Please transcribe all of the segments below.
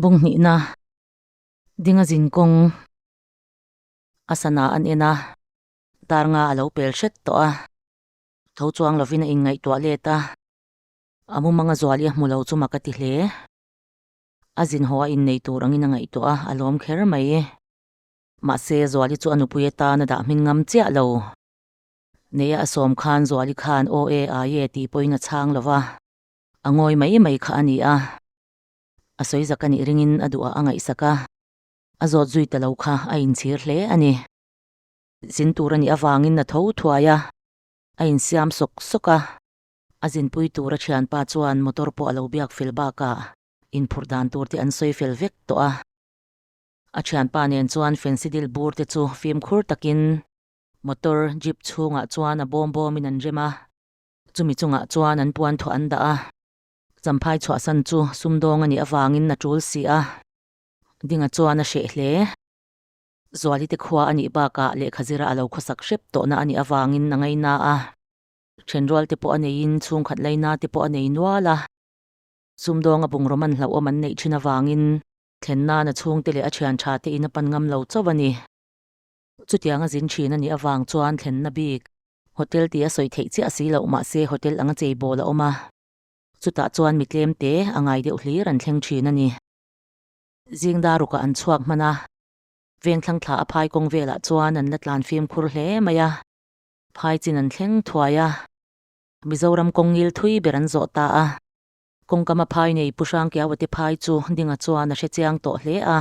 Bawnghnihna dinga zinkawng a sana an en a, dar nga a lo pel hret tawh a, tho chuang lovin a inngaihtuah let a, a mumanga zuali a hmu lo chu mak a ti hle. A zin haw a innei tur angin a ngaihtuah a, a lawm kher mai. Mahse, Zuali chu a nupui atan a dah hming ngam chiah lo. Neia a sawm khan Zuali khan aw e ai e tih pawhin a chhang lo va, a ngawi mai mai kha a ni a. A sawi zak a nih ringin a duhah a ngaihsak a, a zawt zui ta lo kha a inchhir hle a ni. Zin tur a nih avangin a tho thuai a, a insiam sawk sawk a. A zinpui tura thianpa chuan motor pawh a lo biak fel bakah inphurh dan tur te an sawi fel vek tawh a. A thianpa nen chuan fensidil bur te chu fimkhur takin motor jeep chhungah chuan a bawm bawmin an rem a, chumi chungah chuan an puan thuah an dah a. Champhai chhuahsan chu sumdawng a nih avangin a tul si a, Dinga chuan a hreh hle. Zuali te khua a nih bakah lehkha zira a lo khawsak hrep tawhna a nih avangin a ngaina a. Thenrual te pawh a neiin chhungkhat laina te pawh a nei nual a. Sumdawnga bungraw man hlauhawm an neih thin avangin thlen nan a chhungte leh a thian tha te in a pan ngam lo chauh a ni. Chutianga zin thin a nih avang chuan thlenna bik hotel tih a sawi theih chiah si loh mahse hotel anga chei bawl a awm a. Chutah chuan mi tlem te a ngai deuh hlir an thleng thin a ni. Zingdar rukah an chhuak hman a, vengthlang thla a phai kawng velah chuan an la tlan fimkhur hle mai a. Phai chin an thleng thuai a, Mizoram kawng ngil thui ber an zawh ta a. Kawngkama phai nei Pu Hrangkiauate phai chu Dinga chuan a hre chiang tawh hle a.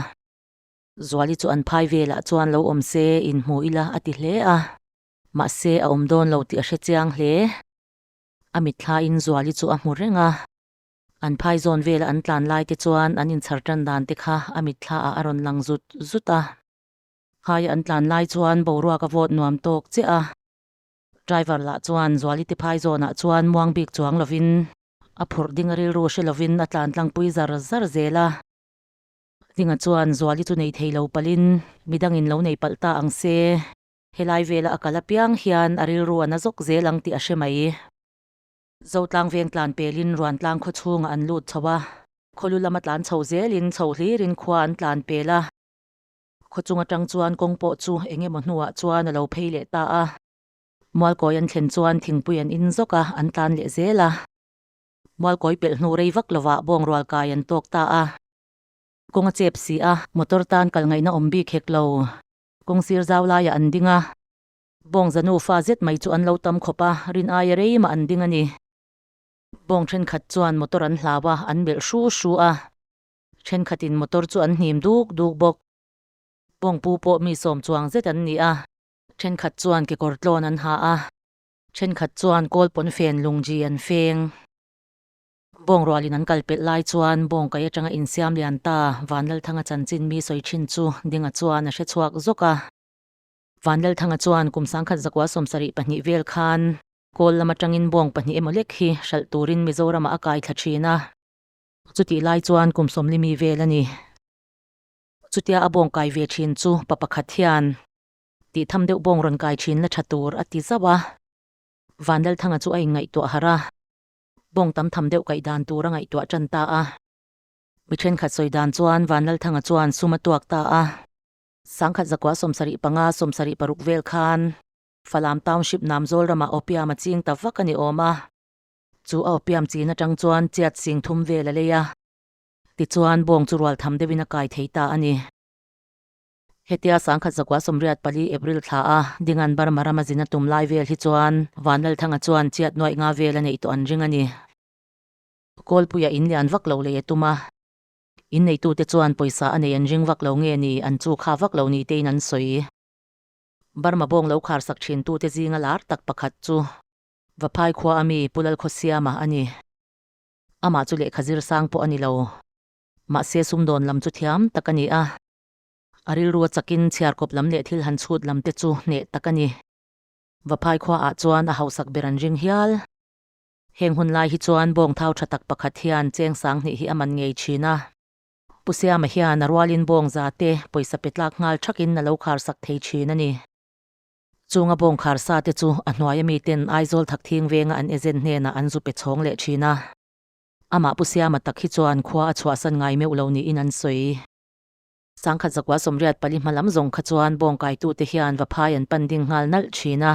Zuali chu an phai velah chuan lo awm se inhmu ila a ti hle a. Mahse a awm dawn lo tih a hre chiang hle. A mitthlain Zuali chu a hmu reng a. An phai zawn vela an tlan lai te chuan an inchhar tan dan te kha a mitthlaah a rawn lang zut zut a. Khaia an tlan lai chuan boruak a vawt nuam tawk chiah a, driver lah chuan Zuali te phai zawnah chuan muang bik chuang lovin a phurh ding a rilru hre lovin a tlan tlangpui zar zar zel a. Dinga chuan Zuali chu nei thei lo palhin midangin lo nei palh ta ang se, helai vela a kal apiang hian a rilru a na zawk zel ang tih a hre mai. Zotlang veng tlan pelin Ruantlang khaw chhungah an lut chho a, khawlu lama tlan chho zelin chho hlirin khua an tlan pel a. Khaw chung atang chuan kawng pawh chu eng emaw hnuah chuan a lo phei leh ta a. Mualkawi an thlen chuan thingpui an in zawk a, an tlan leh zel a. Mualkawi pelh hnu rei vak lovah bawngrual kai an tawk ta a. Kawng a chep si a, motor tan kal ngaihna awm bik hek lo. Kawng sir zau laiah an ding a. Bawng za nufa zet mai chu an lo tam khawp a, rin aia rei mah an ding a ni. Bawng thenkhat chuan motor an hlau a, an melh hru hru a. Thenkhatin motor chu an hnim duk duk bawk. Bawngpu pawh mi sawm chuang zet an ni a, thenkhat chuan kekawr tlawn an ha a, thenkhat chuan kawl pawn fen lungji an feng. Bawng rualin an kal pelh lai chuan bawngkai atanga insiam lian ta Vanlalthanga chanchin mi sawi thin chu Dinga chuan a hre chhuak zawk a. Vanlalthanga chuan kum 1972 vel khan kawl lam atangin bawng pahnih emaw lek hi hralh turin Mizoramah a kai thla thin a. Chutih lai chuan kum sawmli mi vel a ni. Chutia a bawng kai ve thin chu pa pakhat hian tih tham deuh bawng rawn kai thin la tha tur a ti zauh a. Vanlalthanga chu a inngaihtuah harh a, bawng tam tham deuh kaih dan tur a ngaihtuah tan ta a. Mi thenkhat sawi dan chuan Vanlalthanga chuan sum a tuak ta a. 1975 76 vel khan Falam Township Namzawl ramah opium a ching ta vak a ni awm a. Chu a opium chin atang chuan chiat sing thum vel a lei a, tichuan bawng chu rual tham deuhin a kai thei ta a ni. Hetia 1984 April thla a Dingan Burma rama zin a tum lai vel hi chuan Vanlalthanga chuan chiat nuaih nga vel a neih tawh an ring a ni. Kawlpuia in lian vak lo lei a tum a, in neitute chuan pawisa a nei an ring vak lo nge ni an chu kha vak lo ni tein an sawi. Burma bawng lo kharsak thintute zinga lar tak pakhat chu Vaphai khua a mi Pu Lalkhawsiama a ni. Amah chu lehkha zir sang pawh a ni lo. Mahse sumdawn lam chu thiam tak a ni a. A rilru a chakin chhiarkawp lam leh thil han chhut lam te chu hneh tak a ni. Vaphai khua ah chuan a hausak ber an ring hial. Heng hun lai hi chuan bawng thau tha tak pakhat hian cheng sang hnih hi a man ngei thin a. Pu Siama hian a rualin bawng za te pawisa pe tlak nghal thakin a lo kharsak thei thin a ni. Chunga bawng khar sa te chu a hnuaia miten Aizawl Thakthing venga an agent hnenah an zu pe chhawng leh thin a. Amah Pu Siama tak hi chuan khua a chhuahsan ngai meuh lo niin an sawi. Sangkhat zakua 84 hma lam zawng kha chuan bawng kaitute hian vaphai an pan ding nghal nalh thin a.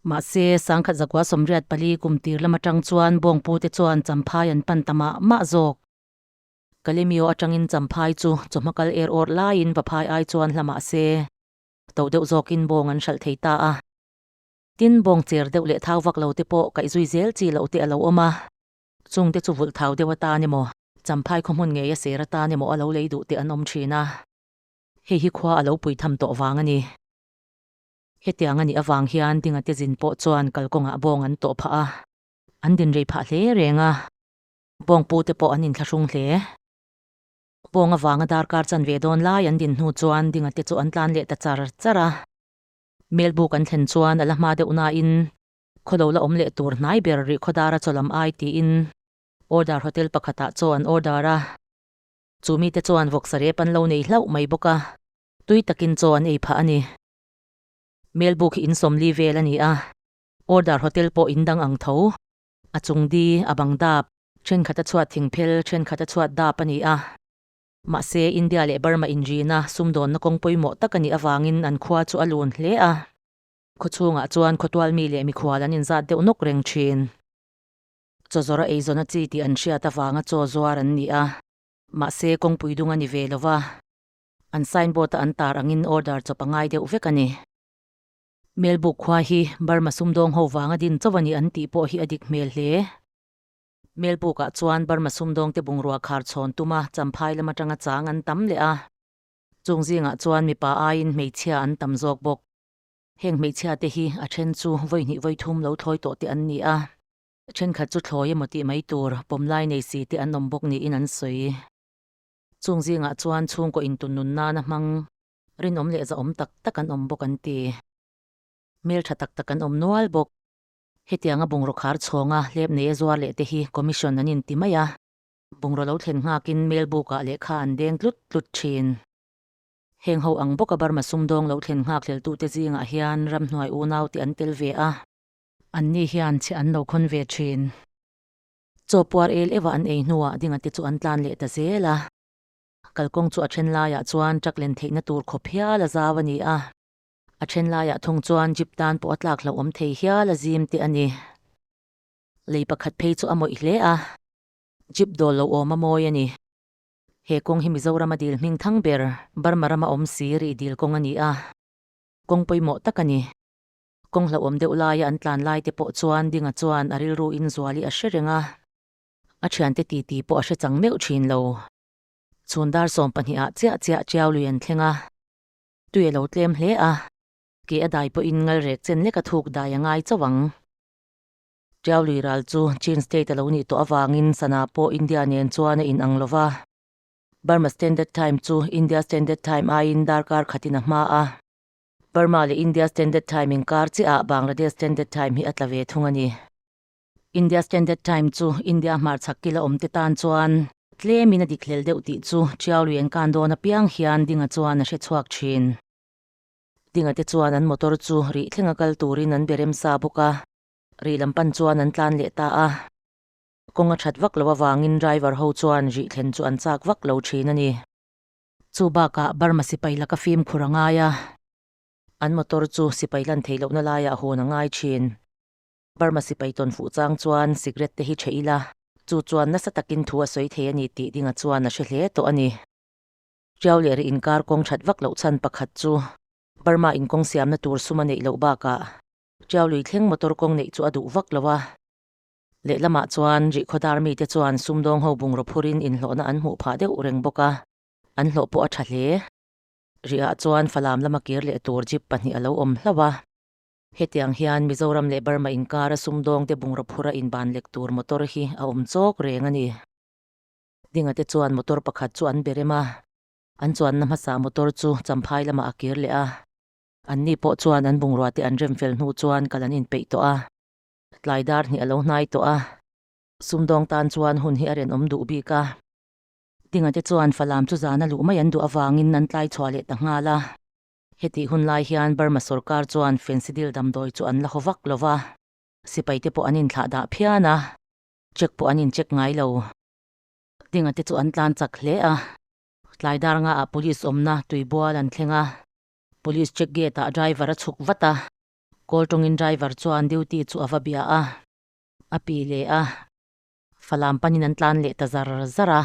Mahse, 1984 kum tir lam atang chuan bawngpute chuan champhai an pan ta mah mah zawk. Kalemio atangin champhai chu chawhma kal er awrh laiin vaphai ai chuan hla mah se, to deuh zawkin bawng an hralh thei ta a. Tin, bawng cher deuh leh thau vak lo te pawh kaihzui zel chi loh te a lo awm a. Chungte chu vulh thau deuh atan emaw, champhai khaw hmun ngei a ser atan emaw a lo lei duh te an awm thin a. Hei hi khua a lo pui tham tawh vang a ni. Hetiang a nih avang hian Dinga te zin pawh chuan kalkawngah bawng an tawh phah a, an din rei phah hle reng a. Bawngpu te pawh an inthlahrung hle. Bawng avanga darkar chanve dawn lai an din hnu chuan Dinga te chu an tlan leh ta char char a. Melbuk an thlen chuan a la hma deuh nain Khawlo la awm leh tur hnai ber rih khawdara chaw lam ai tiin order hotel pakhatah chaw an order a. Chu mite chuan vawksa rep an lo nei hlauh mai bawk a, tui takin chaw an ei phah a ni. Melbuk hi in 40 vel a ni a, order hotel pawh in dang ang tho. A chung di, a bang dap, thenkhat a chhuat thingphel, thenkhat a chhuat dap a ni a. Mahse, India leh Burma inrina sumdawnna kawng pawimawh tak a nih avangin an khua chu a lun hle a. Khawchhungah chuan khawtual mi leh mikhual an inzat deuh nawk reng thin. Chaw zawrh a eizawn a chi tih an hriat avanga chaw zuar an ni a, mahse kawngpui dung a ni ve lo va, an signboard a an tar angin order chawp a ngai deuh vek a ni. Melbuk khua hi Burma sumdawng ho vanga din chauh a ni an tih pawh hi a dik hmel hle. Melbukah chuan Burma sumdawngte bungrua khar chhawn tuma champhai lam atanga chang an tam leh a, chung zingah chuan mipa aiin hmeichhia an tam zawk bawk. Heng hmeichhia te hi a then chu vawi hnih vawi thum lo thlawi tawh te an ni a, thenkhat chu thlawi emaw tih mai tur pawmlai nei si te an awm bawk niin an sawi. Chung zingah chuan chhungkaw intun nun nana hmang rinawm leh zahawm tak tak an awm bawk an ti. Hmeltha tak tak an awm nual bawk. Hetianga bungraw khar chhawnga hlep nei a zuar leh te hi commission an inti mai a, bungraw lo thlen nghakin mailbook-ah lehkha an deng tlut tlut thin. Heng ho ang bawka Burma sumdawng lo thlen nghakhleltute zingah hian ramhnuai unau te an tel ve a, anni hian chhe an lo khawn ve thin. Chaw puar el ewa an ei hnuah dinga te chu an tlan leh ta zel a. Kalkawng chu a then laiah chuan truck len theihna tur khawp hial a zau a ni a, a then laiah thung chuan jeep tan pawh a tlak hlauhawm thei hial a zim te a ni. Lei pakhat phei chu a mawih hle a, jeep dawl lo awm a mawi a ni. He kawng hi Mizorama dil hming thang ber Burma rama awm si rih dil kawng a ni a, kawng pawimawh tak a ni. Kawng hlauhawm deuh laia an tlan lai te pawh chuan Dinga chuan a rilru in Zuali a hre reng a, a thiante titi pawh a hre chang meuh thin lo. Chhun dar 12 ah chiah chiah Tiau lui an thleng a, tui a lo tlem hle a, ke a dai pawhin ngal rek chen lek a thuk dai a ngai chauh ang. Tiau lui ral chu Chin State a lo nih tawh avangin sana pawh India nen chuan a inang lo va. Burma Standard Time chu India Standard Time aiin darkar khatin a hma a. Burma leh India Standard Time inkar chiahah Bangladesh Standard Time hi a tla ve thung a ni. India Standard Time chu India hmarchhak kila awmte tan chuan tlemin a dik hlel deuh tih chu Tiau lui an kan dawn apiang hian Dinga chuan a hre chhuak thin. Dinga te chuan an motor chu rih thlenga kal turin an be remsa bawk a. Rih lam pan chuan an tlan leh ta a, kawng a that vak loh avangin driver ho chuan rih thlen chu an chak vak lo thin a ni. Chu bakah Burma sipai laka fimkhur a ngai a, an motor chu sipai lan theih lohna laiah hawn a ngai thin. Burma sipai tawn fuh chang chuan cigarette te hi ṭheh ila, chu chuan nasa takin thu a sawi thei a ni tih Dinga chuan a hre hle tawh a ni. Ṭiau leh rih inkar kawng that vak loh chhan pakhat chu Burma inkawng siamna tur sum a neih loh bakah Tiau lui thleng motor kawng neih chu a duh vak lo a. Lehlamah chuan Rihkhawdar mite chuan sumdawng ho bungraw phurin inhlawhna an hmuh phah deuh reng bawk a, an hlawh pawh a tha hle. Rihah chuan Falam lama kir leh tur jeep pahnih a lo awm hlauh a. Hetiang hian Mizoram leh Burma inkara sumdawngte bungraw phura inban lek tur motor hi a awm chawk reng a ni. Dinga te chuan motor pakhat chu an be rem a, an chuanna hmasa motor chu Champhai lamah a kir leh a. Anni pawh chuan an bungrua te an rem fel hnu chuan kal an inpeih tawh a, tlai dar hnih a lo hnai tawh a, sumdawng tan chuan hun hi a renawm duh bik a. Dinga te chuan Falam chu zana luh mai an duh avangin an tlai chhuah leh ta nghal a. Hetih hun lai hian Burma sawrkar chuan Phensidyl damdawi chu an la haw vak lo va, sipai te pawh an inthlah dah phian a. Check pawh an in check ngai lo. Dinga te chu an tlan chak hle a. Tlai dar nga ah police awmna tuibual an thleng a. Police check gate ah driver a chhuk vat a. Kawl tawngin driver chuan duty chu a va bia a. A pi leh a. Falam panin an tlan leh ta zar zar a.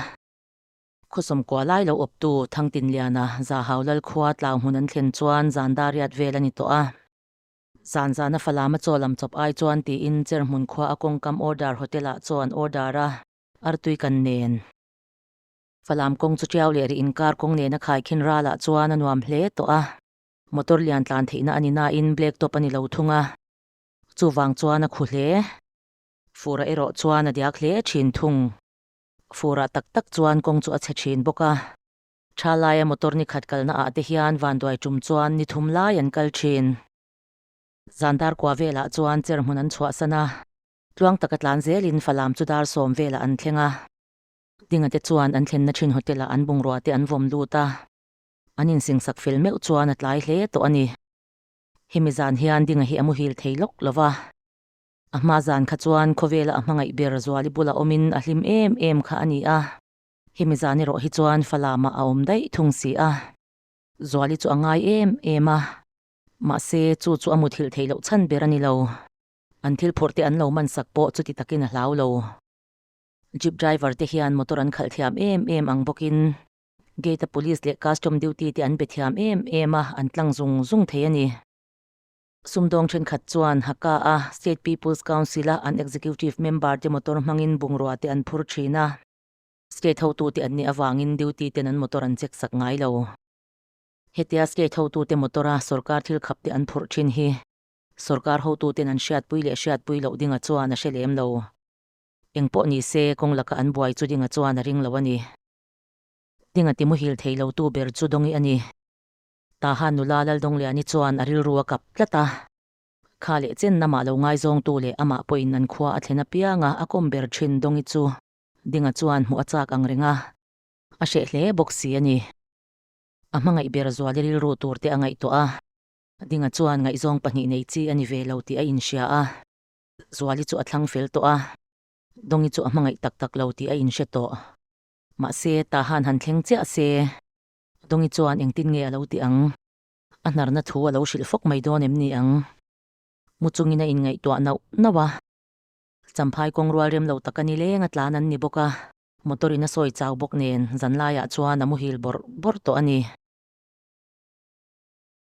Khawsawm kua lai lo awptu Thangtinliana Zahau Lalkhua tlau hmun an thlen chuan zan dariat vel a ni tawh a. Zan zana Falama chaw lam chawp ai chuan tiin Cherhmun khua a kawngkam order hotel ah chaw an order a, artui kan nen. Falam kawng chu tiau leh rih inkar kawng nena khaikhin ralah chuan a nuam hle tawh a. Motor lian tlan theihna a ni nain black top a ni lo thung a, chuvang chuan a khu hle. Fura erawh chuan a diak hle thin thung. Furah tak tak chuan kawng chu a chhe thin bawk a. Tha laia motor ni khat kalna ah te hian vanduai tum chuan ni thum lai an kal thin. Zan dar kua velah chuan chair hmun an chhuahsan a, tluang taka tlan zelin Falam chu dar sawm velah an thleng a. Dinga te chuan an thlenna thin hotel ah an bungrua te an vawm lut a, an insingsak fel meuh chuan a tlai hle tawh a ni. Hemi zan hian Dinga hi a muhil thei lawk lo va. A hma zan kha chuan khawvela a hmangaih ber Zuali bula awmin a hlim em em kha a ni a, hemi zan erawh hi chuan Falamah a awm daih thung si a. Zuali chu a ngai em em a, mahse chu chu a muthilh theih loh chhan ber a ni lo. An thil phurh te an lo man sak pawh chuti takin a hlau lo. Jeep driver te hian motor an khalh thiam em em ang bawkin gate a police leh custom duty te an be thiam em em a, an tlang zung zung thei a ni. Sumdawng thenkhat chuan Hakka a State People's Council a an executive member te motor hmangin bungrua te an phur thin a. State hotute an nih avangin duty ten an motor an check sak ngai lo. Hetia state hotute motor a sorkar thil khap te an phurh thin hi sorkar hotuten an hriatpui leh hriatpui loh dinga chuan a hre lem lo. Engpawh ni se kawng laka an buai chu dinga chuan a ring lo a ni. Dinga ti muhil thei lo tu ber chu Dawngi a ni. Tahan nula Laldawngliani chuan a rilru a kap tlat a, kha leh chen amah lo ngaizawngtu leh amah pawhin an khua a thlen apianga a kawm ber thin Dawngi chu Dinga chuan hmuh a chak ang reng a, a hreh hle bawk si a ni. A hmangaih ber zuali rilru tur te a ngaihtuah a, Dinga chuan ngaihzawng pahnih nei chi a ni ve lo tih a inhria a, Zuali chu a thlang fel tawh a, Dawngi chu a hmangaih tak tak lo tih a inhre tawh. Mahse, Tahan han thleng chiah se. Dawngi chuan engtin nge a lo ti ang? A hnarna thu a lo hrilh fawk mai dawn em ni ang? Mu chungin a inngaihtuah nauh nauh a. Champhai kawng rual rem lo tak a ni leng a tlan an ni bawk a, motor in a sawi chau bawk nen zanlaiah chuan a muhil bawrh bawrh tawh a ni.